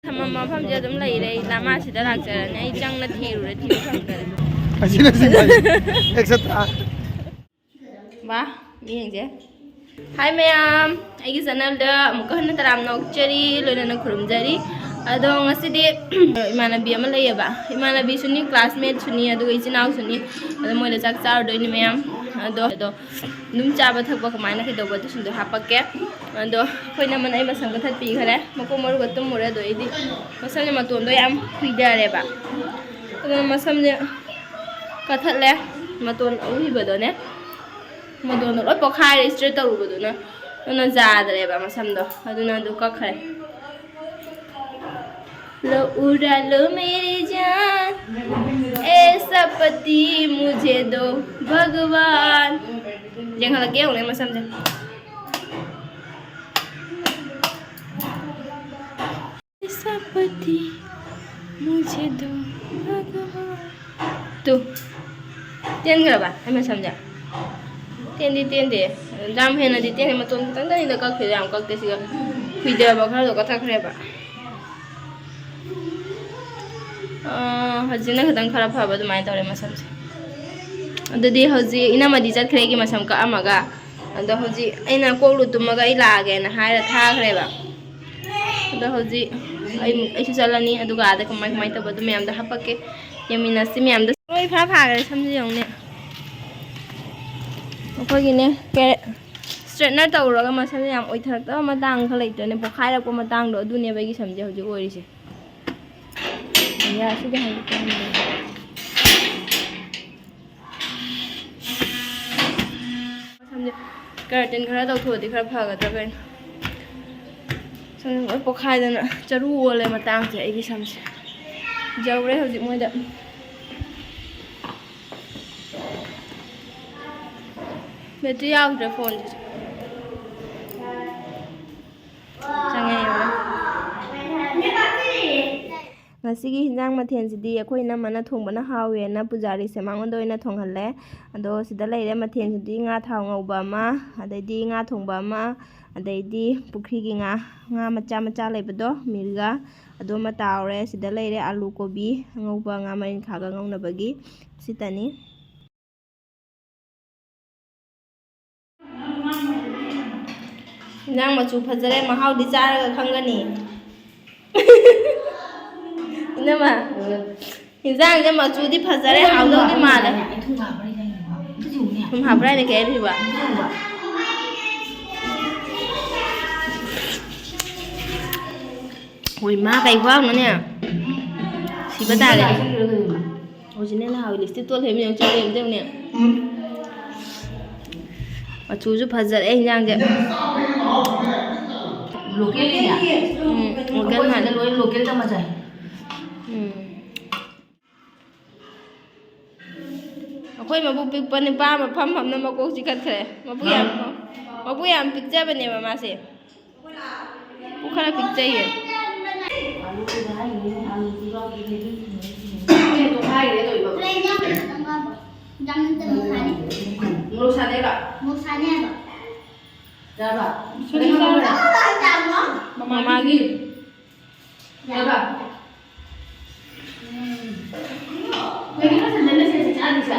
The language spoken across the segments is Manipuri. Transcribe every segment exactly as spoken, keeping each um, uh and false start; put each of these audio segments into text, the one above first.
ꯊꯝꯃꯝꯕ ꯃꯐꯝꯁꯦ ꯑꯗꯨꯝ ꯂꯩꯔꯦ꯫ ꯑꯩ ꯂꯥꯃꯥꯁꯤꯗ ꯂꯥꯛꯆꯔꯅꯤ꯫ ꯑꯩ ꯆꯪꯅ ꯊꯤꯔꯨꯔꯦ, ꯊꯤꯕ ꯐꯪꯗꯔꯦ꯫ ꯑꯁꯤꯅꯆꯤꯡꯕ ꯑꯦꯛꯁꯇ꯭ꯔꯥ ꯋꯥ, ꯃꯤ ꯌꯦꯡꯁꯦ꯫ ꯍꯥꯏ ꯃꯌꯥꯝ, ꯑꯩꯒꯤ ꯆꯦꯅꯦꯜꯗ ꯑꯃꯨꯛꯀ ꯍꯟꯅ ꯇꯔꯥꯝꯅ ꯑꯣꯛꯆꯔꯤ, ꯂꯣꯏꯅꯅ ꯈꯨꯔꯨꯝꯖꯔꯤ꯫ ꯑꯗꯣ ꯉꯁꯤꯗꯤ ꯏꯃꯥꯟꯅꯕꯤ ꯑꯃ ꯂꯩꯌꯦꯕ, ꯏꯃꯥꯟꯅꯕꯤꯁꯨꯅꯤ, ꯀ꯭ꯂꯥꯁꯃꯦꯠꯁꯨꯅꯤ, ꯑꯗꯨꯒ ꯏꯆꯤꯟ ꯏꯅꯥꯎꯁꯨꯅꯤ꯫ ꯑꯗꯣ ꯃꯣꯏꯗ ꯆꯥꯛ ꯆꯥꯔꯨꯗꯣꯏꯅꯤ ꯃꯌꯥꯝ꯫ ꯑꯗꯣ ꯑꯗꯣ ꯑꯗꯨꯝ ꯆꯥꯕ ꯊꯛꯄ ꯀꯃꯥꯏꯅ ꯀꯩꯗꯧꯕ ꯑꯗꯨꯁꯤꯡꯗꯣ ꯍꯥꯞꯄꯛꯀꯦ꯫ ꯑꯗꯣ ꯑꯩꯈꯣꯏ ꯅꯝꯃꯅ ꯑꯩ ꯃꯁꯝ ꯀꯛꯊꯠꯄꯤꯈꯔꯦ, ꯃꯀꯣꯛ ꯃꯔꯨꯒ ꯇꯨꯝꯃꯨꯔꯦ꯫ ꯑꯗꯣ ꯑꯩꯗꯤ ꯃꯁꯝꯁꯦ ꯃꯇꯣꯟꯗꯣ ꯌꯥꯝ ꯈꯨꯏꯊꯔꯦꯕ, ꯑꯗꯨꯅ ꯃꯁꯝꯁꯦ ꯀꯛꯊꯠꯂꯦ꯫ ꯃꯇꯣꯟ ꯑꯎꯏꯕꯗꯣꯅꯦ, ꯃꯇꯣꯟꯗꯣ ꯂꯣꯏ ꯄꯣꯛꯈꯥꯏꯔꯦ ꯏꯁꯇ꯭ꯔꯦꯠ ꯇꯧꯔꯨꯕꯗꯨꯅ꯫ ꯑꯗꯨꯅ ꯌꯥꯗ꯭ꯔꯦꯕ ꯃꯁꯝꯗꯣ, ꯑꯗꯨꯅ ꯑꯗꯨ ꯀꯛꯈ꯭ꯔꯦ꯫ लो उड़ा लो मेरी जान, ऐसा पति मुझे दो भगवान। ꯌꯦꯡꯍꯜꯂꯛꯀꯦ ꯌꯦꯡꯉꯨꯅꯦ ꯃꯁꯝꯁꯦ꯫ ऐसा पति मुझे दो भगवान। ꯇꯨ, ꯇꯦꯟꯈ꯭ꯔꯕ ꯑꯩ ꯃꯁꯝꯁꯦ? ꯇꯦꯟꯗꯤ ꯇꯦꯟꯗꯦ, ꯌꯥꯝ ꯍꯦꯟꯅꯗꯤ ꯇꯦꯟꯗꯦ꯫ ꯃꯇꯣꯟ ꯈꯤꯇꯪꯗꯅꯤꯗ ꯀꯛꯈꯤꯗꯣ, ꯌꯥꯝ ꯀꯛꯇꯦ꯫ ꯁꯤꯒ ꯈꯨꯏꯗꯕ ꯈꯔꯗꯣ ꯀꯛꯊꯠꯈ꯭ꯔꯦꯕ꯫ ꯑꯥ, ꯍꯧꯖꯤꯛꯅ ꯈꯤꯇꯪ ꯈꯔ ꯐꯕ ꯑꯗꯨꯃꯥꯏꯅ ꯇꯧꯔꯦ ꯃꯁꯝꯁꯦ꯫ ꯑꯗꯨꯗꯤ ꯍꯧꯖꯤꯛ ꯏꯅꯝꯃꯗꯤ ꯆꯠꯈ꯭ꯔꯦ ꯑꯩꯒꯤ ꯃꯁꯝ ꯀꯛꯑꯝꯃꯒ꯫ ꯑꯗꯣ ꯍꯧꯖꯤꯛ ꯑꯩꯅ ꯀꯣꯛ ꯂꯨ ꯇꯨꯝꯃꯒ ꯑꯩ ꯂꯥꯛꯑꯒꯦꯅ ꯍꯥꯏꯔ ꯊꯥꯈ꯭ꯔꯦꯕ꯫ ꯑꯗꯣ ꯍꯧꯖꯤꯛ ꯑꯩ, ꯑꯩꯁꯨ ꯆꯠꯂꯅꯤ, ꯑꯗꯨꯒ ꯑꯥꯗ ꯀꯃꯥꯏ ꯀꯃꯥꯏꯅ ꯇꯧꯕ ꯑꯗꯨ ꯃꯌꯥꯝꯗꯣ ꯍꯥꯄꯛꯀꯦ, ꯌꯦꯡꯃꯤꯟꯅꯁꯤ ꯃꯌꯥꯝꯗ꯫ ꯂꯣꯏ ꯏꯐꯥ ꯐꯥꯈ꯭ꯔꯦ ꯁꯝꯁꯦ ꯌꯦꯡꯉꯨꯅꯦ꯫ ꯑꯩꯈꯣꯏꯒꯤꯅꯦ ꯀꯦ-, ꯏꯁꯇ꯭ꯔꯦꯠꯅꯔ ꯇꯧꯔꯒ ꯃꯁꯝꯁꯦ ꯌꯥꯝ ꯑꯣꯏꯊꯔꯛꯇꯕ ꯃꯇꯥꯡ ꯈꯔ ꯂꯩꯇ꯭ꯔꯅꯦ, ꯄꯣꯛꯈꯥꯏꯔꯛꯄ ꯃꯇꯥꯡꯗꯣ, ꯑꯗꯨꯅꯦꯕ ꯑꯩꯒꯤ ꯁꯝꯁꯦ ꯍꯧꯖꯤꯛ ꯑꯣꯏꯔꯤꯁꯦ꯫ ꯌꯥꯁꯤꯗ ꯍꯥꯏꯒꯦ ꯇꯧꯔꯝꯕꯅꯦ꯫ ꯁꯝꯁꯦ ꯀꯦꯔꯥꯇꯤꯟ ꯈꯔ ꯇꯧꯊꯣꯛꯑꯗꯤ ꯈꯔ ꯐꯒꯗꯕꯅꯤ꯫ ꯁꯝꯁꯦ ꯂꯣꯏ ꯄꯣꯛꯈꯥꯏꯗꯅ ꯆꯔꯨ ꯑꯣꯜꯂꯦ ꯃꯇꯥꯡꯁꯦ ꯑꯩꯒꯤ ꯁꯝꯁꯦ꯫ ꯌꯧꯔꯦ ꯍꯧꯖꯤꯛ ꯃꯣꯏꯗ꯫ ꯕꯦꯇ꯭ꯔꯤ ꯌꯥꯎꯗ꯭ꯔꯦ ꯐꯣꯟꯁꯤꯁꯨ꯫ ꯆꯪꯉꯦ ꯌꯦꯡꯉꯣ꯫ ꯉꯁꯤꯒꯤ ꯍꯤꯟꯖꯥꯡ ꯃꯊꯦꯜꯁꯤꯗꯤ ꯑꯩꯈꯣꯏ ꯏꯅꯝꯃꯅ ꯊꯣꯡꯕꯅ ꯍꯥꯎꯋꯦꯅ ꯄꯨꯖꯥꯔꯤꯁꯦ ꯃꯉꯣꯟꯗ ꯑꯣꯏꯅ ꯊꯣꯡꯍꯜꯂꯦ꯫ ꯑꯗꯣ ꯁꯤꯗ ꯂꯩꯔꯦ ꯃꯊꯦꯜꯁꯤꯗꯤ ꯉꯥ ꯊꯥꯎ ꯉꯧꯕ ꯑꯃ, ꯑꯗꯩꯗꯤ ꯉꯥ ꯊꯣꯡꯕ ꯑꯃ, ꯑꯗꯩꯗꯤ ꯄꯨꯈ꯭ꯔꯤꯒꯤ ꯉꯥ, ꯉꯥ ꯃꯆꯥ ꯃꯆꯥ ꯂꯩꯕꯗꯣ, ꯃꯤꯔꯒ, ꯑꯗꯨꯃ ꯇꯥꯎꯔꯦ꯫ ꯁꯤꯗ ꯂꯩꯔꯦ ꯑꯂꯨ, ꯀꯣꯕꯤ, ꯑꯉꯧꯕ ꯉꯥ ꯃꯔꯤꯟꯈꯥꯒ ꯉꯧꯅꯕꯒꯤ꯫ ꯁꯤꯇꯅꯤ꯫ ꯏꯟꯖꯥꯡ ꯃꯆꯨ ꯐꯖꯔꯦ, ꯃꯍꯥꯎꯗꯤ ꯆꯥꯔꯒ ꯈꯪꯒꯅꯤ꯫ ꯏꯅꯝꯃ, ꯏꯟꯖꯥꯡꯁꯦ ꯃꯆꯨꯗꯤ ꯐꯖꯔꯦ, ꯍꯥꯎꯗꯧꯗꯤ ꯃꯥꯜꯂꯦ꯫ ꯊꯨꯝ ꯍꯥꯞꯄ꯭ꯔꯥ ꯍꯥꯏꯅ ꯀꯩ ꯍꯥꯏꯔꯤꯕ? ꯍꯣꯏ, ꯃꯥ ꯀꯩ ꯈꯨꯍꯥꯎꯅꯣꯅꯦ? ꯁꯤꯕ ꯇꯥꯔꯦ꯫ ꯑꯣꯔꯤꯖꯤꯅꯦꯜ ꯍꯥꯎꯏ, ꯂꯤꯞꯁꯇꯤꯛ ꯇꯣꯠ ꯂꯩꯔꯝꯃꯤ, ꯌꯦꯡꯉꯨ, ꯆꯨꯝꯅ ꯌꯦꯡꯉꯨ, ꯌꯦꯡꯉꯨꯅꯦ꯫ ꯃꯆꯨꯁꯨ ꯐꯖꯔꯦ ꯏꯟꯖꯥꯡꯁꯦ꯫ ꯂꯣꯀꯦꯜꯒꯤꯅꯦ? ꯎꯝ, ꯂꯣꯀꯦꯜ ꯑꯩꯈꯣꯏ ꯁꯤꯗ ꯃꯥꯜꯂꯦ꯫ ꯂꯣꯏ ꯂꯣꯀꯦꯜꯗ ꯃꯆꯥꯏ꯫ ꯎꯝ꯫ ꯑꯩꯈꯣꯏ ꯃꯕꯨꯛ ꯄꯤꯛꯄ ꯅꯨꯄꯥ ꯑꯃ ꯐꯝ ꯐꯝꯅ ꯃꯀꯣꯛ ꯆꯤꯛꯈꯠꯈ꯭ꯔꯦ꯫ ꯃꯕꯨꯛ ꯌꯥꯝ, ꯃꯕꯨꯛ ꯌꯥꯝ ꯄꯤꯛꯆꯕꯅꯦꯕ ꯃꯥꯁꯦ꯫ ꯄꯨꯛ ꯈꯔ ꯄꯤꯛꯆꯩꯌꯦ꯫ ꯃꯣꯔꯣꯛ ꯁꯥꯗꯦꯕ? ꯃꯣꯔꯣꯛ ꯁꯥꯅꯤ ꯍꯥꯏꯕ꯫ ꯌꯥꯔꯕ? ꯃꯃꯥꯒꯤ꯫ ꯌꯥꯔꯕ? ꯎꯝ꯫ ꯀꯩꯒꯤꯅꯣ ꯁꯟꯗꯟ ꯃꯦꯁꯦꯖꯁꯦ ꯆꯥꯗ꯭ꯔꯤꯁꯦ?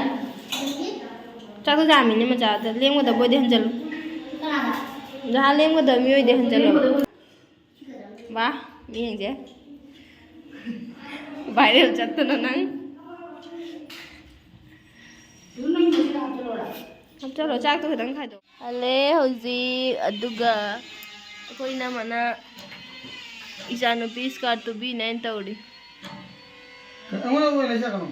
ꯆꯥꯛꯇꯣ ꯆꯥꯃꯤꯅꯦ ꯃꯆꯥ꯫ ꯑꯗ ꯂꯦꯝꯒꯗꯕ ꯑꯣꯏꯗꯤ ꯍꯟꯖꯜꯂꯨ꯫ ꯀꯅꯥꯗ? ꯅꯍꯥꯟ ꯂꯦꯝꯒꯗꯕ ꯃꯤ ꯑꯣꯏꯗꯤ ꯍꯟꯖꯜꯂꯣ꯫ ꯂꯦꯝꯒꯗꯕ ꯋꯥ, ꯃꯤ ꯌꯦꯡꯁꯦ꯫ Viral ꯆꯠꯇꯅ ꯅꯪ꯫ ꯑꯗꯨꯝ ꯅꯪ ꯃꯁꯤꯗ ꯍꯥꯞꯆꯜꯂꯣꯔꯥ? ꯍꯥꯞꯆꯜꯂꯣ, ꯆꯥꯛꯇꯣ ꯈꯤꯇꯪ ꯈꯥꯏꯗꯣꯛ꯫ ꯍꯜꯂꯦ ꯍꯧꯖꯤꯛ, ꯑꯗꯨꯒ ꯑꯩꯈꯣꯏ ꯏꯅꯝꯃꯅ ꯏꯆꯥꯅꯨꯄꯤ ꯁ꯭ꯀꯥꯔꯠ ꯇꯨꯕꯤꯅꯦꯅ ꯇꯧꯔꯤ꯫ ꯑꯩꯉꯣꯟꯗ ꯑꯣꯏꯅ ꯂꯩꯁꯜꯂꯛꯀꯅꯣ꯫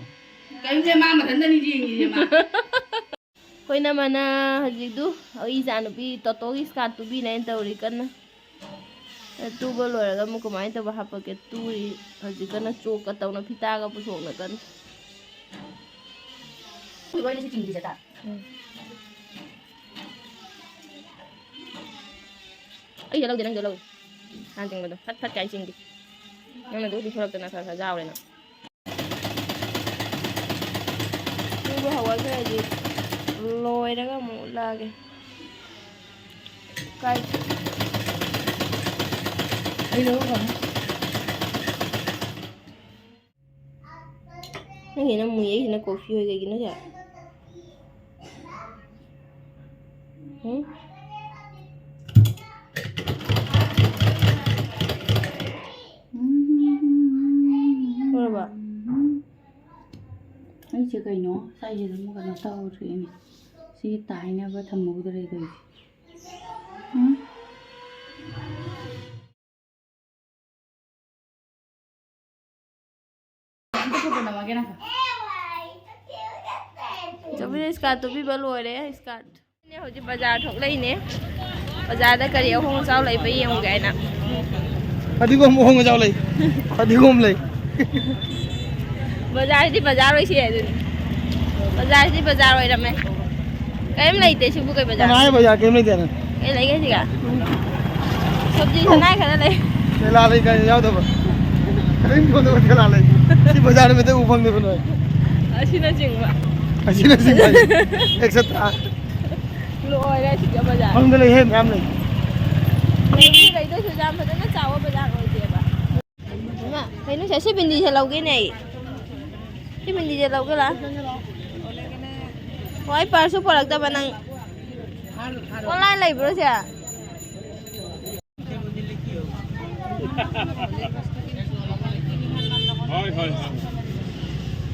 ꯀꯔꯤꯝꯁꯦ ꯃꯥ ꯃꯊꯟꯇꯅꯤ ꯌꯦꯡꯉꯤꯁꯦ ꯃꯥ꯫ ꯑꯩꯈꯣꯏ ꯏꯅꯝꯃꯅ ꯍꯧꯖꯤꯛꯇꯨ ꯑꯩ ꯏꯆꯥꯅꯨꯄꯤ ꯇꯣꯇꯣꯒꯤ ꯁ꯭ꯀꯥꯔꯠ ꯇꯨꯕꯤꯅꯦꯅ ꯇꯧꯔꯤ ꯀꯟꯅ꯫ ꯇꯨꯕ ꯂꯣꯏꯔꯒ ꯑꯃꯨꯛ ꯀꯃꯥꯏꯅ ꯇꯧꯕ ꯍꯥꯞꯄꯛꯀꯦ ꯇꯨꯔꯤ꯫ ꯍꯧꯖꯤꯛ ꯀꯟꯅ ꯆꯣꯛꯀ ꯇꯧꯅ ꯐꯤꯇꯥꯒ ꯄꯨꯊꯣꯛꯅ ꯀꯟꯅ꯫ ꯂꯣꯏꯅꯁꯨ ꯆꯤꯡꯕꯤꯁꯦ ꯇꯥ꯫ ꯎꯝ꯫ ꯑꯩꯁꯦ ꯂꯧꯗꯦ, ꯅꯪꯁꯦ ꯂꯧꯏ꯫ ꯍꯥꯟ ꯆꯤꯡꯕꯗꯣ ꯐꯠ ꯐꯠ ꯀꯥꯏ ꯆꯤꯡꯗꯦ꯫ ꯅꯪꯅ ꯑꯗꯨ ꯄꯤꯊꯣꯔꯛꯇꯅ ꯈꯔ ꯈꯔ ꯌꯥꯎꯔꯦ ꯅꯪ꯫ ꯇꯨꯕ ꯍꯧꯒꯠꯈ꯭ꯔꯗꯤ ꯂꯣꯏꯔꯒ ꯑꯃꯨꯛ ꯎꯠꯂꯛꯑꯒꯦ꯫ ꯀꯥꯏ-, ꯅꯪꯒꯤꯅ ꯃꯨꯏ, ꯑꯩꯒꯤꯅ ꯀꯣꯐꯤ ꯑꯣꯏ, ꯀꯩꯒꯤꯅꯣ ꯁꯦ? ꯎꯝ? ꯂꯣꯏꯔꯕ? ꯑꯩꯁꯦ ꯀꯩꯅꯣ ꯁ꯭ꯋꯥꯏꯁꯤꯗ ꯑꯃꯨꯛ ꯀꯩꯅꯣ ꯇꯧꯔꯦꯅꯦ꯫ ꯁꯤꯒꯤ ꯇꯥꯏꯅꯕ ꯊꯝꯍꯧꯗ꯭ꯔꯦ ꯇꯧꯔꯤꯁꯦ꯫ ꯎꯝ? ꯆꯧꯕꯤꯅ ꯏꯁꯀꯥꯔꯠ ꯇꯨꯕꯤꯕ ꯂꯣꯏꯔꯦ, ꯏꯁꯀꯥꯔꯠ꯫ ꯍꯧꯖꯤꯛ ꯕꯖꯥꯔ ꯊꯣꯛꯂꯛꯏꯅꯦ꯫ ꯕꯖꯥꯔꯗ ꯀꯔꯤ ꯑꯍꯣꯡ ꯑꯆꯥꯎ ꯂꯩꯕ ꯌꯦꯡꯉꯨꯒꯦ ꯍꯥꯏꯅ꯫ ꯐꯗꯤꯒꯣꯝ ꯑꯍꯣꯡ ꯑꯆꯥꯎ ꯂꯩ꯫ ꯐꯗꯤꯒꯣꯝ ꯂꯩ꯫ ꯕꯖꯥꯔꯁꯤꯗꯤ ꯕꯖꯥꯔ ꯑꯣꯏꯁꯤ ꯑꯗꯨꯅꯤ꯫ ꯕꯖꯥꯔꯁꯤꯗꯤ ꯕꯖꯥꯔ ꯑꯣꯏꯔꯝꯃꯦ꯫ ꯀꯔꯤꯝ ꯂꯩꯇꯦ ꯁꯤꯕꯨ ꯀꯩ ꯕꯖꯥꯔ? ꯀꯅꯥ ꯍꯥꯏ ꯕꯖꯥꯔ ꯀꯔꯤꯝ ꯂꯩꯇꯦꯅ? ꯀꯩ ꯂꯩꯒꯦ ꯁꯤꯒ? ꯁꯕꯖꯤ ꯁꯅꯥ ꯈꯔ ꯂꯩ꯫ ꯊꯦꯂꯥ ꯂꯩ ꯀꯥꯏ ꯌꯥꯎꯗꯕ? ꯀꯔꯤꯝ ꯌꯣꯟꯗꯕ ꯊꯦꯂꯥ ꯂꯩ꯫ ꯁꯤ ꯕꯖꯥꯔ ꯅꯨꯃꯤꯠꯇ ꯎ ꯐꯪꯗꯕ ꯅꯣꯏ꯫ ꯑꯁꯤꯅꯆꯤꯡꯕ꯫ ꯑꯁꯤꯅꯆꯤꯡꯕ꯫ ꯑꯦꯛꯁꯦꯇ꯭ꯔꯥ꯫ ꯂꯣꯏꯔꯦ ꯁꯤꯒ ꯕꯖꯥꯔ꯫ ꯐꯪꯗ ꯂꯩꯍꯦ ꯃꯌꯥꯝ ꯂꯩ꯫ ꯂꯩꯕꯨꯗꯤ ꯂꯩꯗꯣꯏꯁꯨ ꯌꯥꯝ ꯐꯖꯅ ꯆꯥꯎꯕ ꯕꯖꯥꯔ ꯑꯣꯏꯗꯦꯕ꯫ ꯏꯃꯥ, ꯀꯩꯅꯣꯁꯦ, ꯁꯤ ꯕꯤꯟꯗꯤꯁꯦ ꯂꯧꯒꯦꯅꯦ ꯑꯩ꯫ ꯁꯤ ꯕꯤꯟꯗꯤꯁꯦ ꯂꯧꯒꯦ ꯂꯥ? ꯑꯣ, ꯑꯩ ꯄꯔꯁꯁꯨ ꯄꯣꯔꯛꯇꯕ ꯅꯪ꯫ ꯑꯣꯟꯂꯥꯏꯟ ꯂꯩꯕ꯭ꯔꯣ ꯁꯦ? ꯍꯣꯏ, ꯍꯣꯏ, ꯍꯣꯏ꯫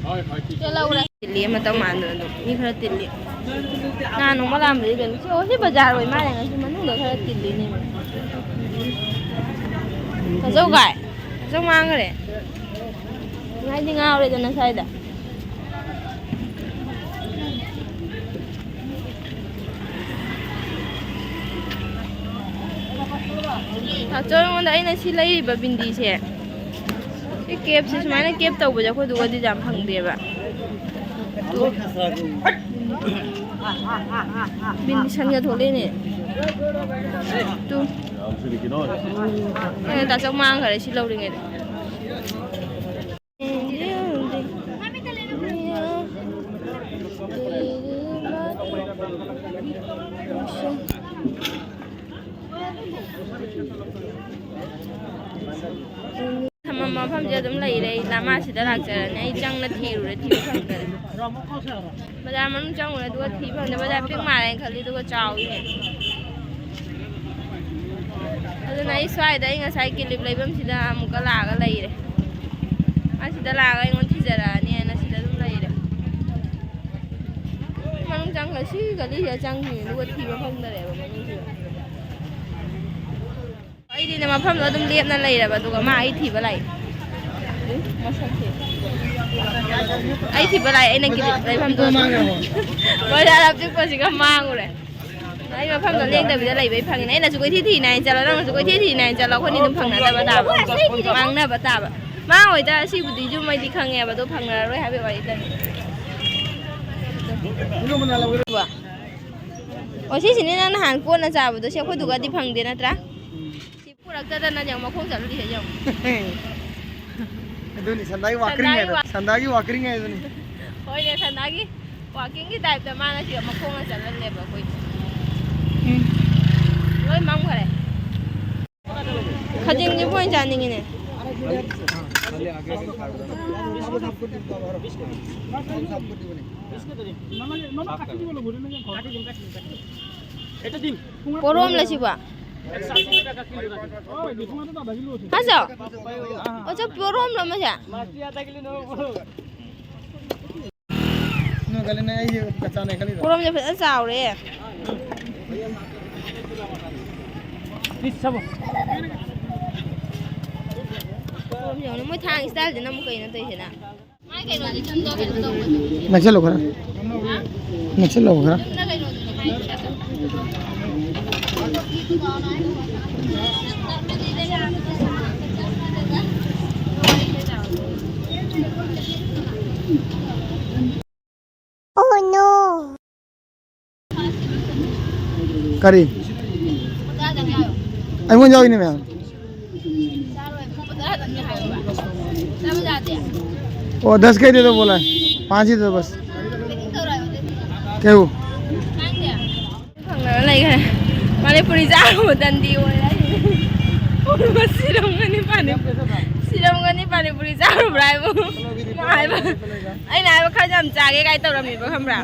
ꯍꯣꯏ, ꯍꯣꯏ꯫ ꯆꯦ ꯂꯧꯔꯦ꯫ ꯇꯤꯜꯂꯤ ꯑꯃꯇꯪ ꯃꯥꯟꯗꯅ ꯑꯗꯨꯝ ꯃꯤ ꯈꯔ ꯇꯤꯜꯂꯤ꯫ ꯅꯍꯥꯟ ꯅꯣꯡꯃ ꯂꯥꯛꯑꯝꯕꯗꯤ ꯀꯩꯅꯣ? ꯁꯤ, ꯑꯣ, ꯁꯤ ꯕꯖꯥꯔ ꯑꯣꯏ ꯃꯥꯜꯂꯦ ꯉꯁꯤ ꯃꯅꯨꯡꯗ ꯈꯔ ꯇꯤꯜꯂꯤꯅꯦ꯫ ꯇꯥꯆꯧ ꯀꯥꯏ? ꯇꯥꯆꯧ ꯃꯥꯡꯈ꯭ꯔꯦ꯫ ꯉꯥꯏꯗꯤ ꯉꯥꯎꯔꯦꯗꯅ ꯁ꯭ꯋꯥꯏꯗ꯫ ꯇꯥꯆꯧ ꯑꯩꯉꯣꯟꯗ ꯑꯩꯅ ꯁꯤ ꯂꯩꯔꯤꯕ ꯕꯤꯟꯗꯤꯁꯦ, ꯁꯤ ꯀꯦꯞꯁꯦ ꯁꯨꯃꯥꯏꯅ ꯀꯦꯞ ꯇꯧꯕꯁꯦ ꯑꯩꯈꯣꯏꯗꯨꯒꯗꯤ ꯌꯥꯝ ꯐꯪꯗꯦꯕ꯫ ꯇꯨ꯫ ꯕꯤꯟꯗꯤ ꯁꯟꯒ ꯊꯣꯛꯂꯛꯏꯅꯦ꯫ ꯇꯨ꯫ ꯑꯩꯅ ꯇꯥꯆꯧ ꯃꯥꯡꯈꯔꯦ ꯁꯤ ꯂꯧꯔꯤꯉꯩꯗ꯫ ꯊꯝꯃꯝꯕ ꯃꯐꯝꯁꯦ ꯑꯗꯨꯝ ꯂꯩꯔꯦ꯫ ꯑꯩ ꯂꯥꯃꯥꯁꯤꯗ ꯂꯥꯛꯆꯔꯅꯤ꯫ ꯑꯩ ꯆꯪꯅ ꯊꯤꯔꯨꯔꯦ, ꯊꯤꯕ ꯐꯪꯗꯔꯦ꯫ ꯕꯖꯥꯔ ꯃꯅꯨꯡ ꯆꯪꯉꯨꯔꯦ, ꯑꯗꯨꯒ ꯊꯤ ꯐꯪꯗꯦ꯫ ꯕꯖꯥꯔ ꯄꯤꯛ ꯃꯥꯜꯂꯦꯅ ꯈꯜꯂꯤ, ꯑꯗꯨꯒ ꯆꯥꯎꯋꯤꯅꯦ꯫ ꯑꯗꯨꯅ ꯑꯩ ꯁ꯭ꯋꯥꯏꯗ, ꯑꯩ ꯉꯁꯥꯏ ꯀꯤꯂꯤꯞ ꯂꯩꯐꯝꯁꯤꯗ ꯑꯃꯨꯛꯀ ꯂꯥꯛꯑꯒ ꯂꯩꯔꯦ꯫ ꯑꯁꯤꯗ ꯂꯥꯛꯑꯒ ꯑꯩꯉꯣꯟꯗ ꯊꯤꯖꯔꯛꯑꯅꯤ ꯍꯥꯏꯅ ꯁꯤꯗ ꯑꯗꯨꯝ ꯂꯩꯔꯦ꯫ ꯃꯅꯨꯡ ꯆꯪꯈ꯭ꯔ ꯁꯤ ꯒꯂꯤꯁꯤꯗ ꯆꯪꯈꯤꯅꯦ, ꯑꯗꯨꯒ ꯊꯤꯕ ꯐꯪꯗꯔꯦꯕ ꯃꯅꯨꯡꯁꯤꯗ꯫ ꯑꯩꯗꯤꯅꯦ ꯃꯐꯝꯗꯣ ꯑꯗꯨꯝ ꯂꯦꯞꯅ ꯂꯩꯔꯕ, ꯑꯗꯨꯒ ꯃꯥ ꯑꯩ ꯊꯤꯕ ꯂꯥꯛꯏ꯫ ꯎ, ꯃꯁꯛꯁꯦ꯫ ꯑꯩ ꯊꯤꯕ ꯂꯥꯛꯏ, ꯑꯩꯅ ꯀꯤꯂꯤꯞ ꯂꯩꯐꯝꯗꯣ ꯑꯗꯨꯝ꯫ ꯕꯖꯥꯔ ꯑꯄꯤꯛꯄꯁꯤꯒ ꯃꯥꯡꯉꯨꯔꯦ꯫ ꯑꯩ ꯃꯐꯝꯗꯣ ꯂꯦꯡꯗꯕꯤꯗ ꯂꯩꯕꯩ ꯐꯪꯉꯤꯅꯦ꯫ ꯑꯩꯅꯁꯨ ꯀꯣꯏꯊꯤ ꯊꯤꯅ ꯍꯥꯏꯅ ꯆꯠꯂꯣ, ꯅꯪꯅꯁꯨ ꯀꯣꯏꯊꯤ ꯊꯤꯅ ꯍꯥꯏꯅ ꯆꯠꯂꯣ, ꯑꯩꯈꯣꯏꯅꯤ ꯑꯗꯨꯝ ꯐꯪꯅꯗꯕ ꯇꯥꯕ, ꯃꯥꯡꯅꯕ ꯇꯥꯕ꯫ ꯃꯥ ꯑꯣꯏꯇꯥꯔ ꯁꯤꯕꯨꯗꯤ ꯌꯨꯝ ꯑꯩꯗꯤ ꯈꯪꯉꯦꯕ, ꯑꯗꯣ ꯐꯪꯅꯔꯔꯣꯏ ꯍꯥꯏꯕꯩ ꯋꯥꯔꯤꯗꯅꯤ꯫ ꯑꯣ, ꯁꯤꯁꯤꯅꯦ ꯅꯪ ꯅꯍꯥꯟ ꯀꯣꯟꯅ ꯆꯥꯕꯗꯣ, ꯁꯤ ꯑꯩꯈꯣꯏꯗꯨꯒꯗꯤ ꯐꯪꯗꯦ ꯅꯠꯇ꯭ꯔꯥ? ꯁꯤ ꯄꯨꯔꯛꯇꯗꯅ ꯌꯦꯡꯉꯨ, ꯃꯈꯣꯡ ꯆꯠꯂꯤꯁꯦ ꯌꯦꯡꯉꯨ꯫ ꯑꯗꯨꯅꯤ ꯁꯟꯗꯥꯒꯤ ꯋꯥꯀꯔꯤꯡ ꯁꯟꯗꯥꯒꯤ ꯍꯥꯏꯗꯣ, ꯋꯥ- ꯁꯟꯗꯥꯒꯤ ꯋꯥꯀꯔꯤꯡ ꯍꯥꯏꯗꯨꯅꯤ꯫ ꯍꯣꯏꯅꯦ, ꯁꯟꯗꯥꯒꯤ ꯋꯥꯀꯤꯡꯒꯤ ꯇꯥꯏꯞꯇ ꯃꯥꯅ ꯁꯤꯗ ꯃꯈꯣꯡꯅ ꯆꯠꯍꯜꯂꯦꯕ ꯑꯩꯈꯣꯏ꯫ ꯎꯝ꯫ ꯂꯣꯏ ꯃꯝꯈꯔꯦ꯫ ꯈꯖꯤꯡꯁꯤꯕꯨ ꯑꯣꯏꯅ ꯆꯥꯅꯤꯡꯉꯤꯅꯦ꯫ ꯄꯣꯔꯣꯝꯂ ꯁꯤꯕꯣ? ꯍꯥ, ꯆꯥꯎ꯫ ꯑꯣ, ꯆꯥꯎ, ꯄꯣꯔꯣꯝꯂꯣ ꯃꯁꯦ? ꯄꯣꯔꯣꯝꯁꯦ ꯐꯖꯅ ꯆꯥꯎꯔꯦ꯫ ꯄꯣꯔꯣꯝ ꯌꯦꯡꯉꯨꯅꯦ, ꯃꯣꯏ ꯊꯥꯡ ꯏꯁꯇꯥꯏꯜꯁꯤꯅ ꯑꯃꯨꯛ ꯀꯩꯅꯣ ꯇꯧꯔꯤꯁꯤꯅ? ꯅꯛꯁꯜꯂꯣ ꯈꯔ꯫ ꯅꯛꯁꯜꯂꯣ ꯈꯔ꯫ ꯀꯔꯤ? ꯑꯩꯉꯣꯟꯗ ꯌꯥꯎꯔꯤꯅꯦ ꯃꯌꯥꯝ꯫ वो दस का ही दे दो बोला है, पाँच ही दे दो बस। क्या वो? ꯐꯪꯗꯅ ꯂꯩꯈ꯭ꯔꯦ꯫ ꯃꯅꯤꯄꯨꯔꯤ ꯆꯥꯔꯨꯕ ꯗꯟꯗꯤ ꯑꯣꯏꯔꯦ꯫ ꯁꯤꯔꯝꯒꯅꯤ ꯄꯥꯅꯤ꯫ ꯁꯤꯔꯝꯒꯅꯤ ꯄꯥꯅꯤꯄꯨꯔꯤ ꯆꯥꯔꯨꯕ꯭ꯔꯥ ꯍꯥꯏꯕ꯫ ꯃꯥ ꯍꯥꯏꯕ꯫ ꯑꯩꯅ ꯍꯥꯏꯕ ꯈꯔ ꯌꯥꯝ ꯆꯥꯒꯦ ꯀꯥꯏ ꯇꯧꯔꯝꯃꯤꯕ ꯈꯪꯕ꯭ꯔꯥ?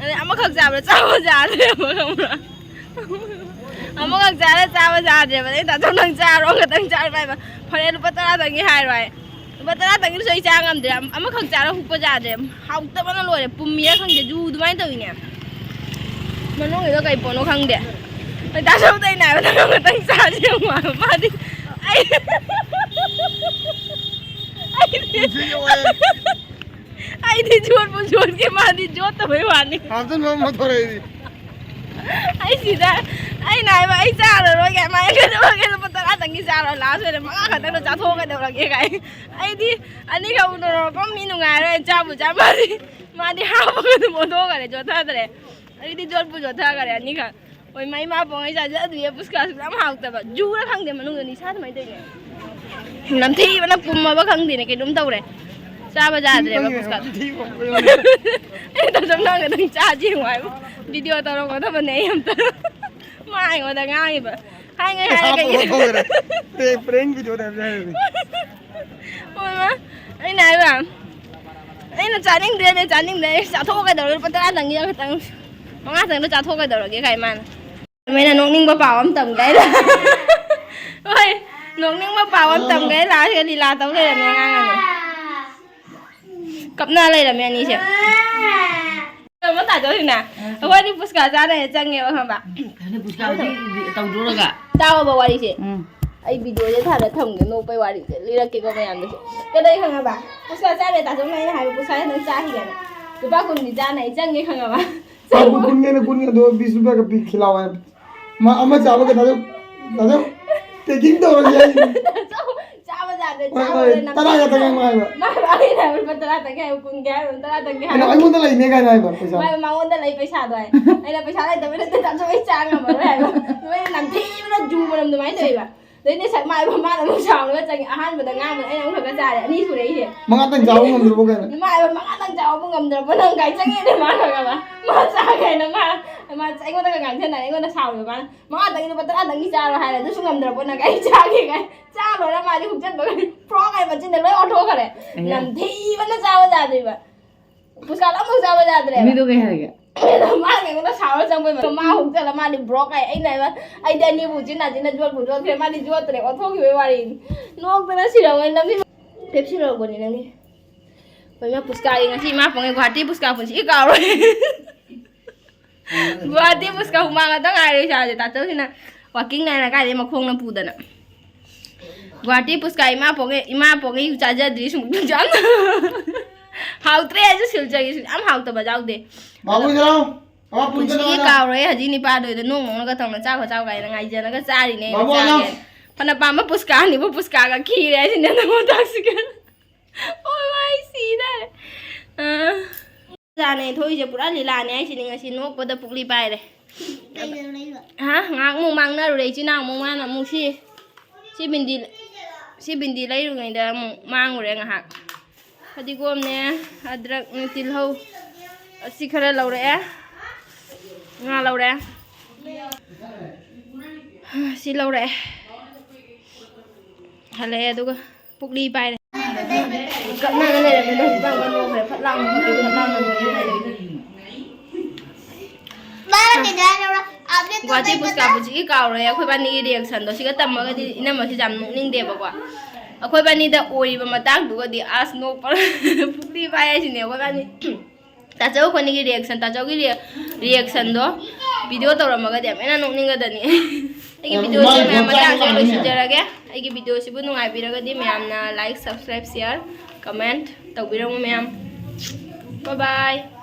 ꯑꯗꯩ ꯑꯃꯈꯛ ꯆꯥꯕ꯭ꯔꯥ ꯆꯥꯕ ꯌꯥꯗ꯭ꯔꯦꯕ ꯈꯪꯕ꯭ꯔꯥ? ꯑꯃꯈꯛ ꯆꯥꯔ ꯆꯥꯕ ꯌꯥꯗ꯭ꯔꯦꯕ꯫ ꯑꯗꯩ ꯇꯥꯆꯧ ꯅꯪ ꯆꯥꯔꯣ ꯈꯛꯇꯪ ꯆꯥꯔꯣ ꯍꯥꯏꯕ꯫ ꯐꯔꯦ ꯂꯨꯄꯥ ꯇꯔꯥꯗꯪꯒꯤ ꯍꯥꯏꯔꯣ ꯍꯥꯏ꯫ ꯂꯨꯄꯥ ꯇꯔꯥꯗꯪꯒꯤꯁꯨ ꯑꯩ ꯆꯥ ꯉꯝꯗ꯭ꯔꯦ꯫ ꯑꯃꯈꯛ ꯆꯥꯔ ꯍꯨꯛꯄ ꯌꯥꯗ꯭ꯔꯦ꯫ ꯍꯥꯎꯇꯕꯅ ꯂꯣꯏꯔꯦ꯫ ꯄꯨꯝꯃꯤꯔ ꯈꯪꯗꯦ꯫ ꯖꯨ ꯑꯗꯨꯃꯥꯏꯅ ꯇꯧꯋꯤꯅꯦ꯫ ꯃꯅꯨꯡꯒꯤꯗꯣ ꯀꯩ ꯄꯣꯠꯅꯣ ꯈꯪꯗꯦ꯫ ꯑꯩ ꯇꯥꯆꯧꯗ ꯑꯩꯅ ꯍꯥꯏꯕ ꯅꯪ ꯈꯛꯇꯪ ꯆꯥꯁꯤ ꯌꯦꯡꯉꯣ ꯍꯥꯏꯕ꯫ ꯃꯥꯗꯤ ꯑꯩ ꯑꯩꯗꯤ ꯑꯩꯗꯤ ꯌꯣꯠꯄꯨ ꯌꯣꯠꯀꯦ ꯃꯥꯗꯤ ꯌꯣꯠꯇꯕꯩ ꯋꯥꯅꯤ꯫ ꯍꯥꯞꯆꯤꯟꯕ ꯑꯃ ꯊꯣꯔꯛꯏ꯫ ꯑꯩ ꯁꯤꯗ ꯑꯩꯅ ꯍꯥꯏꯕ ꯑꯩ ꯆꯥꯔꯔꯣꯏꯒꯦ ꯃꯥ ꯀꯩꯗꯧꯔꯒꯦ ꯂꯨꯄꯥ ꯇꯔꯥꯗꯪꯒꯤ ꯆꯥꯔꯣ ꯂꯥꯁ ꯑꯣꯏꯔꯦ ꯃꯉꯥ ꯈꯛꯇꯪꯗꯣ ꯆꯥꯊꯣꯛꯑ ꯀꯩꯗꯧꯔꯒꯦ ꯀꯥꯏ꯫ ꯑꯩꯗꯤ ꯑꯅꯤꯈꯛ ꯎꯅꯔꯛꯄ ꯃꯤ ꯅꯨꯡꯉꯥꯏꯔꯣꯏ ꯆꯥꯕꯨ ꯆꯥ ꯃꯥꯗꯤ ꯃꯥꯗꯤ ꯍꯥꯞꯄꯒ ꯑꯗꯨꯝ ꯑꯣꯟꯊꯣꯛꯈꯔꯦ ꯆꯣꯠꯊꯗ꯭ꯔꯦ꯫ ꯑꯩꯗꯤ ꯖꯣꯠꯄꯨ ꯖꯣꯠꯊꯈꯔꯦ ꯑꯅꯤꯈꯛ꯫ ꯍꯣꯏ ꯃꯥ ꯏꯃꯥ ꯄꯣꯛꯉꯩ ꯆꯥꯖꯗ꯭ꯔꯤꯌꯦ ꯄꯨꯁꯀꯥꯁꯨ ꯌꯥꯝ ꯍꯥꯎꯇꯕ ꯖꯨꯔ ꯈꯪꯗꯦ ꯃꯅꯨꯡꯗ ꯅꯤꯁꯥ ꯑꯗꯨꯃꯥꯏꯅ ꯇꯧꯏꯅꯦ꯫ ꯅꯝꯊꯤꯕꯅ ꯄꯨꯝꯃꯕ ꯈꯪꯗꯦꯅꯦ ꯀꯩꯅꯣꯝ ꯇꯧꯔꯦ꯫ ꯆꯥꯕ ꯌꯥꯗ꯭ꯔꯦꯕ ꯄꯨꯁꯀꯥ꯫ ꯑꯩ ꯇꯧꯗꯕ ꯅꯪ ꯈꯛꯇꯪ ꯆꯥꯁꯤ ꯌꯦꯡꯉꯣ ꯍꯥꯏꯕ꯫ ꯚꯤꯗꯤꯑꯣ ꯇꯧꯔꯝꯒꯗꯕꯅꯦ ꯑꯩ ꯑꯝꯇ꯫ ꯃꯥ ꯑꯩꯉꯣꯟꯗ ꯉꯥꯡꯉꯤꯕ꯫ ꯍꯥꯏꯉꯩ ꯍꯥꯏꯔꯒ ꯄꯩꯁꯥ ꯄꯨꯊꯣꯛꯈ꯭ꯔꯦ꯫ ꯄ꯭ꯔꯦꯡ ꯚꯤꯗꯤꯑꯣꯅꯦ ꯍꯥꯏꯕ ꯌꯥꯏ꯫ ꯍꯣꯏ ꯃꯥ꯫ ꯑꯩꯅ ꯍꯥꯏꯕ꯫ ꯑꯩꯅ ꯆꯥꯅꯤꯡꯗ꯭ꯔꯦꯅꯦ ꯆꯥꯅꯤꯡꯗ꯭ꯔꯦ ꯆꯥꯊꯣꯛꯑ ꯀꯩꯗꯧꯔꯒꯦ ꯂꯨꯄꯥ ꯇꯔꯥꯗꯪꯒꯤ ꯈꯛꯇꯪ ꯃꯉꯥ ꯇꯪꯗ ꯆꯥꯊꯣꯛꯑ ꯀꯩꯗꯧꯔꯒꯦ ꯀꯥꯏ ꯃꯥꯅ꯫ ꯑꯗꯨꯃꯥꯏꯅ ꯅꯣꯛꯅꯤꯡꯕ ꯄꯥꯎ ꯑꯃ ꯇꯝꯒꯦ ꯍꯥꯏꯅ꯫ ꯍꯣꯏ ꯅꯣꯛꯅꯤꯡꯕ ꯄꯥꯎ ꯑꯃ ꯇꯝꯒꯦ ꯂꯥꯛꯑꯒ ꯂꯤꯂꯥ ꯇꯧ ꯂꯩꯔꯝꯃꯦ ꯑꯉꯥꯡ ꯑꯅꯤ꯫ ꯀꯞꯅ ꯂꯩꯔꯝꯃꯦ ꯑꯅꯤꯁꯦ꯫ ꯑꯃ ꯇꯥꯖꯧꯁꯤꯅ ꯑꯩꯈꯣꯏꯗꯤ ꯄꯨꯁꯀꯥ ꯆꯥꯅ ꯆꯪꯉꯦꯕ ꯈꯪꯕ꯫ ꯇꯧꯗꯣꯔꯒ ꯇꯥꯎꯕ ꯋꯥꯔꯤꯁꯦ꯫ ꯎꯝ꯫ ꯑꯩ ꯚꯤꯗꯤꯑꯣꯁꯦ ꯊꯥꯔ ꯊꯝꯒꯦ ꯅꯣꯛꯄꯩ ꯋꯥꯔꯤꯁꯦ ꯂꯤꯔꯛꯀꯦꯀꯣ ꯃꯌꯥꯝꯗꯁꯨ꯫ ꯀꯩꯗꯧ ꯈꯪꯉꯕ? ꯄꯨꯁꯀꯥ ꯆꯥꯔꯦ ꯇꯥꯖꯧꯅ ꯑꯩꯅ ꯍꯥꯏꯕ ꯄꯨꯁꯀꯥ ꯅꯪ ꯆꯥꯈꯤꯒꯦꯅ꯫ ꯂꯨꯄꯥ ꯀꯨꯟꯒꯤ ꯆꯥꯅ ꯑꯩ ꯆꯪꯉꯦ ꯈꯪꯉꯕ? ꯀꯨꯟꯒꯦꯅ ꯀꯨꯟꯒꯦ ꯑꯗꯣ ꯕꯤꯁ ꯔꯨꯄꯤꯌꯥꯒ ꯄꯤ ꯈꯤꯂꯥꯎ ꯍꯥꯏꯕ꯫ ꯃꯥ ꯑꯃ ꯆꯥꯕ ꯀꯩꯅꯣ ꯇꯥꯖꯧ ꯄꯦꯀꯤꯡ ꯇꯧꯔꯁꯦ ꯍꯥꯏꯁꯤꯅꯤ꯫ ꯆꯥꯕ ꯌꯥꯗ꯭ꯔꯦ ꯍꯣꯏ, ꯆꯥꯕ ꯍꯣꯏ, ꯌꯥꯗ꯭ꯔꯦ ꯇꯔꯥ ꯈꯛꯇꯪ ꯉꯥꯏ ꯍꯥꯏꯕ꯫ ꯃꯥ ꯑꯩꯅ ꯍꯥꯏꯕ ꯂꯨꯄꯥ ꯇꯔꯥ ꯇꯪ ꯍꯥꯏꯕ ꯀꯨꯟꯒꯤ ꯍꯥꯏꯕ ꯇꯔꯥ ꯇꯪꯒꯤ ꯀꯩꯅꯣ ꯍꯥꯏꯕ꯫ ꯑꯩꯉꯣꯟꯗ ꯂꯩꯅꯦ ꯀꯥꯏꯅ ꯍꯥꯏꯕ ꯄꯩꯁꯥ꯫ ꯃꯥ ꯃꯉꯣꯟꯗ ꯂꯩ ꯄꯩꯁꯥꯗꯣ ꯍꯥꯏ꯫ ꯑꯩꯅ ꯄꯩꯁꯥ ꯂꯩꯇꯕꯩ ꯅꯠꯇꯦ ꯇꯥꯖꯧ ꯑꯩ ꯆꯥ ꯉꯝꯃꯔꯣꯏ ꯍꯥꯏꯕ꯫ ꯅꯣꯏꯅ ꯅꯝꯊꯤꯕꯅ ꯖꯨ ꯃꯅꯝ ꯑꯗꯨꯃꯥꯏꯅ ꯇꯧꯋꯦꯕ꯫ ꯑꯗꯩꯅꯦ ꯁꯛ ꯃꯥꯏꯕ ꯃꯥꯅ ꯑꯃꯨꯛ ꯁꯥꯎꯔꯒ ꯆꯪꯉꯦ꯫ ꯑꯍꯥꯟꯕꯗ ꯉꯥꯡꯕꯗ ꯑꯩꯅ ꯑꯃꯨꯛ ꯈꯔ ꯈꯔ ꯆꯥꯔꯦ꯫ ꯑꯅꯤ ꯁꯨꯔꯦ ꯑꯩꯁꯦ꯫ ꯃꯉꯥꯇꯪ ꯆꯥꯕ ꯉꯝꯗ꯭ꯔꯕꯣ ꯀꯩꯅꯣ? ꯃꯥꯏꯕ ꯃꯉꯥꯇꯪ ꯆꯥꯕ ꯉꯝꯗ꯭ꯔꯕꯣ ꯅꯪ ꯀꯥꯏ ꯆꯪꯉꯦꯅꯦ ꯃꯥꯅ ꯈꯪꯉꯕ? ꯃꯥ ꯆꯥꯒꯦ ꯍꯥꯏꯅ ꯃꯥ, ꯃꯥ ꯑꯩꯉꯣꯟꯗꯒ ꯉꯥꯡꯁꯤꯟꯅꯔꯦ꯫ ꯑꯩꯉꯣꯟꯗ ꯁꯥꯎꯔꯤꯕ ꯃꯥꯅ꯫ ꯃꯉꯥꯇꯪꯒꯤ ꯂꯨꯄꯥ ꯇꯔꯥꯗꯪꯒꯤ ꯆꯥꯔꯣ ꯍꯥꯏꯔꯦ꯫ ꯑꯗꯨꯁꯨ ꯉꯝꯗ꯭ꯔꯕꯣ ꯅꯪ? ꯑꯩ ꯆꯥꯒꯦ ꯀꯥꯏ꯫ ꯆꯥ ꯂꯣꯏꯔ ꯃꯥꯗꯤ ꯍꯨꯛꯆꯟꯕꯒ ꯄ꯭ꯔꯣꯛ ꯍꯥꯏ ꯃꯆꯤꯟꯗ ꯂꯣꯏ ꯑꯣꯟꯊꯣꯛꯈ꯭ꯔꯦ꯫ ꯑꯌꯥ꯫ ꯅꯝꯊꯤꯕꯅ ꯆꯥꯕ ꯌꯥꯗ꯭ꯔꯤꯕ꯫ ꯄꯨꯁꯀꯥꯗꯣ ꯑꯃꯐꯥꯎ ꯆꯥꯕ ꯌꯥꯗ꯭ꯔꯦꯕ꯫ ꯃꯤꯗꯣ ꯀꯩ ꯍꯥꯏꯒꯦ? ꯃꯥꯅ ꯑꯩꯉꯣꯟꯗ ꯁꯥꯎꯔ ꯆꯪꯕꯩ ꯃꯇꯝ ꯃꯥ ꯍꯨꯛꯆꯜꯂ ꯃꯥꯗꯤ ꯕ꯭ꯔꯣꯛ ꯍꯥꯏ꯫ ꯑꯩꯅ ꯍꯥꯏꯕ, ꯑꯩꯗꯤ ꯑꯅꯤꯕꯨ ꯎꯆꯤꯟ ꯅꯥꯆꯤꯟꯅ ꯌꯣꯠꯄꯨ ꯌꯣꯠꯈ꯭ꯔꯦ, ꯃꯥꯗꯤ ꯌꯣꯠꯇ꯭ꯔꯦ, ꯑꯣꯟꯊꯣꯛꯈꯤꯕꯩ ꯋꯥꯔꯤꯅꯤ꯫ ꯅꯣꯛꯇꯅ ꯁꯤꯔꯝꯒꯅꯤ ꯅꯪꯗꯤ꯫ ꯄꯦꯞꯁꯤ ꯂꯧꯔꯛꯄꯅꯤ ꯅꯪꯒꯤ꯫ ꯍꯣꯏ, ꯃꯥ ꯄꯨꯁꯀꯥꯒꯤ ꯉꯁꯤ ꯏꯃꯥ ꯄꯣꯛꯉꯩ ꯒꯨꯍꯥꯇꯤ ꯄꯨꯁꯀꯥ ꯄꯨꯟꯁꯤꯒꯤ ꯀꯥꯎꯔꯣꯏ꯫ ꯒꯨꯍꯥꯇꯤ ꯄꯨꯁꯀꯥ ꯍꯨꯃꯥꯡ ꯉꯥꯛꯇ ꯉꯥꯏꯔꯦ ꯏꯁꯥꯁꯦ꯫ ꯇꯥꯆꯧꯁꯤꯅ ꯋꯥꯀꯤꯡ ꯅꯥꯏꯅ ꯀꯥꯏꯗꯩ ꯃꯈꯣꯡꯅ ꯄꯨꯗꯅ꯫ ꯒꯨꯍꯥꯇꯤ ꯄꯨꯁꯀꯥ ꯏꯃꯥ ꯄꯣꯛꯉꯩ, ꯏꯃꯥ ꯄꯣꯛꯉꯩ ꯆꯥꯖꯗ꯭ꯔꯤ ꯁꯨꯝ ꯌꯥꯝ꯫ ꯍꯥꯎꯇ꯭ꯔꯦ ꯍꯥꯏꯁꯨ ꯁꯤꯜꯆꯔꯒꯤꯁꯨ ꯌꯥꯝ ꯍꯥꯎꯇꯕ ꯌꯥꯎꯗꯦ꯫ ꯕꯥꯕꯨ ꯏꯗ꯭ꯔꯥꯎ꯫ ꯕꯥꯕꯨ ꯄꯨꯟꯁꯤꯒꯤ ꯄꯨꯟꯁꯤꯒꯤ ꯀꯥꯎꯔꯣꯏ ꯍꯧꯖꯤꯛ ꯅꯤꯄꯥꯗꯣꯏꯗ ꯅꯣꯡ ꯅꯣꯡꯅꯒ ꯇꯧꯅ ꯆꯥꯈꯣ ꯆꯥꯎ ꯀꯥꯏꯅ ꯉꯥꯏꯖꯅꯒ ꯆꯥꯔꯤꯅꯦ ꯑꯩꯅ ꯕꯥꯕꯨ ꯆꯥꯒꯦ꯫ ꯑꯉꯥꯡ꯫ ꯐꯅ ꯄꯥꯝꯕ ꯄꯨꯁꯀꯥꯅꯤꯕꯨ ꯄꯨꯁꯀꯥꯒ ꯈꯤꯔꯦ ꯍꯥꯏꯁꯤꯅꯦ ꯅꯉꯣꯟ ꯇꯥꯛꯁꯤꯒ꯫ ꯑꯣ ꯃꯥꯏ ꯁꯤꯗꯥꯔꯦ꯫ ꯑꯥ꯫ ꯂꯤꯂꯥꯅꯦ ꯊꯣꯛꯏꯁꯦ ꯄꯨꯔꯥ ꯂꯤꯂꯥꯅꯦ ꯍꯥꯏꯁꯤꯅꯤ ꯉꯁꯤ ꯅꯣꯛꯄꯗ ꯄꯨꯛꯂꯤ ꯄꯥꯏꯔꯦ꯫ ꯀꯩꯗꯧꯔꯛꯏꯕ? ꯍꯥ ꯉꯥꯏꯍꯥꯛ ꯑꯃꯨꯛ ꯃꯥꯡꯅꯔꯨꯔꯦ ꯏꯆꯤꯟ ꯏꯅꯥꯎ ꯑꯃꯨꯛ ꯃꯥꯅ ꯑꯃꯨꯛ ꯁꯤ ꯁꯤ ꯕꯤꯟꯗꯤ ꯁꯤ ꯕꯤꯟꯗꯤ ꯂꯩꯔꯨꯉꯩꯗ ꯑꯃꯨꯛ ꯃꯥꯡꯉꯨꯔꯦ ꯉꯥꯏꯍꯥꯛ꯫ ꯐꯗꯤꯒꯣꯝꯅꯦ ꯑꯗ꯭ꯔꯛꯅꯦ ꯇꯤꯜꯍꯧ ꯑꯁꯤ ꯈꯔ ꯂꯧꯔꯛꯑꯦ꯫ ꯉꯥ ꯂꯧꯔꯦ꯫ ꯁꯤ ꯂꯧꯔꯛꯑꯦ꯫ ꯍꯜꯂꯛꯑꯦ ꯑꯗꯨꯒ ꯄꯨꯛꯂꯤ ꯄꯥꯏꯔꯦ꯫ ꯀꯞꯅꯒ ꯂꯩꯔꯝꯃꯦ ꯅꯪ ꯍꯤꯗꯥꯛ ꯂꯧꯈ꯭ꯔꯦ ꯐꯠ ꯂꯥꯎꯅ ꯐꯠ ꯂꯥꯎꯅ ꯂꯣꯏꯔꯦ꯫ ꯃꯥꯅ ꯀꯩꯗꯧꯔ ꯑꯞꯗꯦꯠ ꯒꯨꯍꯥꯇꯤ ꯄꯨꯁꯀꯥ ꯄꯨꯟꯁꯤꯒꯤ ꯀꯥꯎꯔꯣꯏ ꯑꯩꯈꯣꯏ ꯕꯥꯅꯤꯒꯤ ꯔꯤꯌꯦꯛꯁꯟꯗꯣ ꯁꯤꯒ ꯇꯝꯃꯒꯗꯤ ꯏꯅꯝꯃꯁꯤ ꯌꯥꯝ ꯅꯣꯛꯅꯤꯡꯗꯦꯕꯀꯣ꯫ ꯑꯩꯈꯣꯏ ꯕꯥꯅꯤꯗ ꯑꯣꯏꯔꯤꯕ ꯃꯇꯥꯡꯗꯨꯒꯗꯤ ꯑꯁ ꯅꯣꯛꯄ ꯄꯨꯛꯂꯤ ꯄꯥꯏ ꯍꯥꯏꯁꯤꯅꯦ ꯑꯩꯈꯣꯏ ꯕꯥꯅꯤ꯫ ꯇꯥꯆꯧ ꯑꯩꯈꯣꯏꯅꯤꯒꯤ ꯔꯤꯌꯦꯛꯁꯟ ꯇꯥꯆꯧꯒꯤ ꯔꯤꯌꯦꯛꯁꯟꯗꯣ ꯚꯤꯗꯤꯑꯣ ꯇꯧꯔꯝꯃꯒꯗꯤ ꯌꯥꯝ ꯍꯦꯟꯅ ꯅꯣꯛꯅꯤꯡꯒꯗꯅꯤ꯫ ꯑꯩꯒꯤ ꯚꯤꯗꯤꯑꯣꯁꯦ ꯃꯌꯥꯝ ꯃꯇꯥꯡꯁꯦ ꯂꯣꯏꯁꯤꯟꯖꯔꯒꯦ꯫ ꯑꯩꯒꯤ ꯚꯤꯗꯤꯑꯣꯁꯤꯕꯨ ꯅꯨꯡꯉꯥꯏꯕꯤꯔꯒꯗꯤ ꯃꯌꯥꯝꯅ like, subscribe, share, comment ꯇꯧꯕꯤꯔꯝꯃꯨ ꯃꯌꯥꯝ꯫ Bye bye꯫